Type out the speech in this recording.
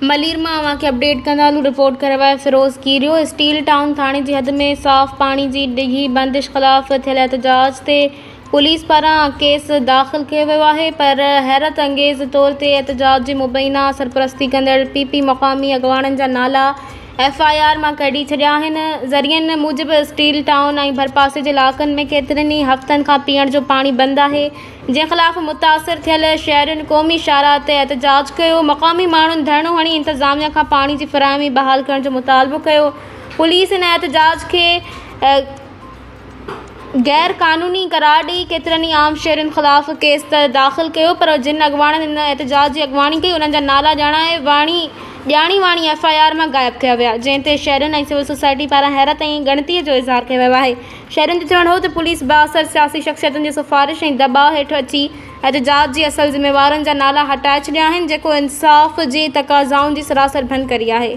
ملير مان اوهان کي اپڊيٽ ڪندا هلون رپورٽ ڪري آهي فيروز ڪيريو اسٽيل ٽائون ٿاڻي جي حد ۾ صاف پاڻي جي ڊگهي بندش خلاف ٿيل احتجاج تي پوليس پاران ڪيس داخل ڪيو ويو آهي پر حيرت انگيز طور تي احتجاج جي مبينا سرپرستي ڪندڙ پي پي مقامي اڳواڻن جا نالا ايف I R مان ڪڍي ڇڏيا آهن ذريعن موجب اسٽيل ٽائون ۽ ڀرپاسي جي علائقن ۾ ڪيترن ئي هفتن کان پيئڻ جو پاڻي بند آهي جنهن خلاف متاثر ٿيل شهرين قومي شاهراهه تي احتجاج ڪيو، مقامي ماڻهن ڌرڻو هڻي انتظاميا کان پاڻي جي فراهمي بحال ڪرڻ جو مطالبو ڪيو، پوليس ان احتجاج کي غير قانوني قرار ڏئي ڪيترن ئي عام شهرين خلاف ڪيس ته داخل ڪيو پر جن اڳواڻن ان احتجاج جي اڳواڻي ڪئي انهن جا نالا ڄاڻائي واڻي ڄاڻي واڻي ايف I R مان غائب ڪيا ويا، جنهن تي شهرين ۽ سول سوسائٽي پاران حيرت ۽ ڳڻتي جو اظهار ڪيو ويو آهي. شهرين جو چوڻ هو ته پوليس بااثر سياسي شخصيتن جي سفارش ۽ دٻاء هيٺ اچي احتجاج جي اصل ذميوارن جا نالا هٽائي ڇڏيا آهن، جيڪو انصاف جي تقاضائن جي سراسر ڀڃڪڙي آهي.